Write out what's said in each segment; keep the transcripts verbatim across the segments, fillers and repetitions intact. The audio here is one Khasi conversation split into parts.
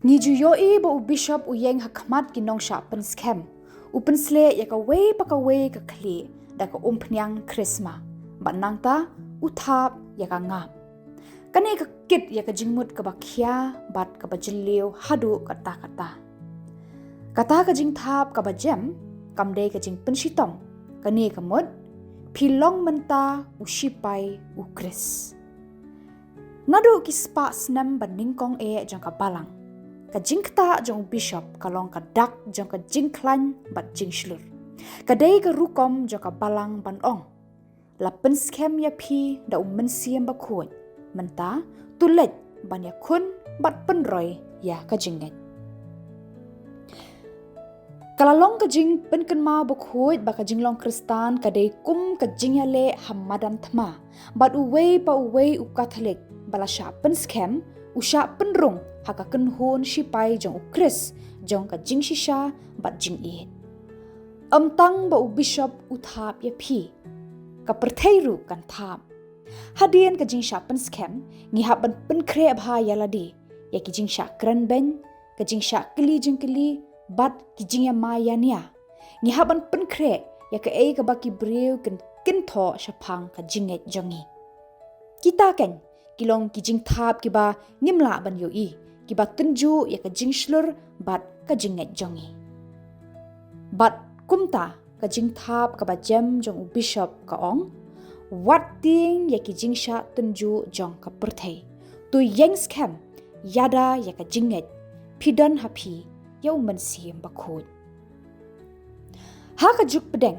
Ngi ju ïohi ba u bishop u ïeng ha khmat ki nongshah pynskhem, u pynsleh ïa kawei pa kawei ka khlieh da ka umphniang krisma, bad nangta u thap ïa ka ngap. Kane ka kit ïa ka jingmut kaba khia bad kaba jylliew haduh katta katta. Kata ka jingthap kaba jem kam dei ka jingpynshitom, kane ka mut, phi long mynta u shipai u Khrist. Naduh ki spah snem ba nyngkong eh jong ka balang, ka jingktah jong u bishop ka long ka dak jong ka jingkhlaiñ bad jingshlur. Ka dei ka rukom jong ka balang ban ong, la pynskhem ïa phi da u Mynsiem Bakhuid, mynta to leit ban ïakhun bad pynroi ïa ka jingngeit. Ka la long ka jingpynkynmaw bakhuid ba ka jinglong Khristan ka dei kum ka jingïaleh ha madan thma, bad uwei pa uwei u Katholik ba la shah pynskhem u shah pynrung ha ka kynhun shipai jong u Khrist jong ka jingshisha bad jingïeit. Ym tang ba u bishop u thap ïa phi, ka pyrthei ruh kan thap. Hadien ka jingshah pynskhem, ngi hap ban pynkhreh bha ïa lade ïa ki jingshah kren beiñ, ka jingshah kylli jingkylli, bad ki jingïamai ïania. Ngi hap ban pynkhreh ïa kaei kaba ki briew kin kynthoh shaphang ka jingngeit jong ngi. Kita keiñ ki long ki jingthap kiba ngim lah ban ïohi, kiba tynjuh ïa ka jingshlur bad ka jingngeit jong ngi. Bad kumta, ka jingthap kaba jem jong u bishop ka ong, wat tieng ïa ki jingshah tynjuh jong ka pyrthei. To ïeng skhem, ïada ïa ka jingngeit, phi don ha phi ïa u Mynsiem Bakhuid. Ha ka juk pdeng,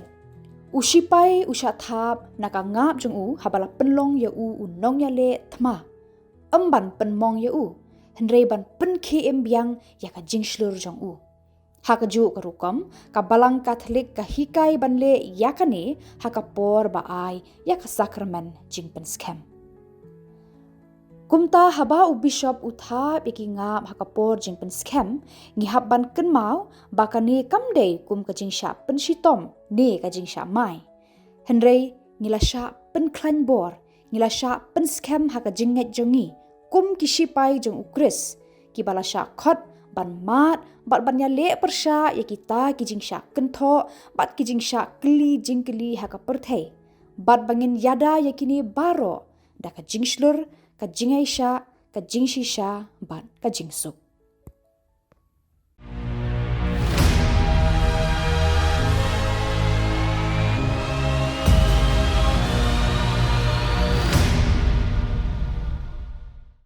u shipai u shah thap na ka ngap jong u haba la pynlong ïa u u nongïaleh thma. Ym ban pynmong ïa u, hynrei ban pynkhie im biang ïa ka jingshlur jong u. Ha kajuh ka rukom, ka balang Katholik ka hikai ban leh ïa kane ha ka por ba ai ïa ka sakramen jingpynskhem. Kumta haba u bishop u thap ïa ki ngap ha ka por jingpynskhem, ngi hap ban kynmaw ba kane kam dei kum ka jingshah pynshitom ne ka jingshah mai. Hynrei ngi la shah pynkhlaiñ bor, ngi la shah pynskhem ha ka jingngeit jong ngi kum ki shipai jong u Khrist, kiba la shah khot ban mad bad ban ïaleh pyrshah ïa kita ki jingshah kynthoh bad ki jingshah kylli jingkylli ha ka pyrthei, bad ba ngin ïada ïa kine baroh da ka jingshlur, ka jingaishah, ka jingshisha bad ka jingsuk.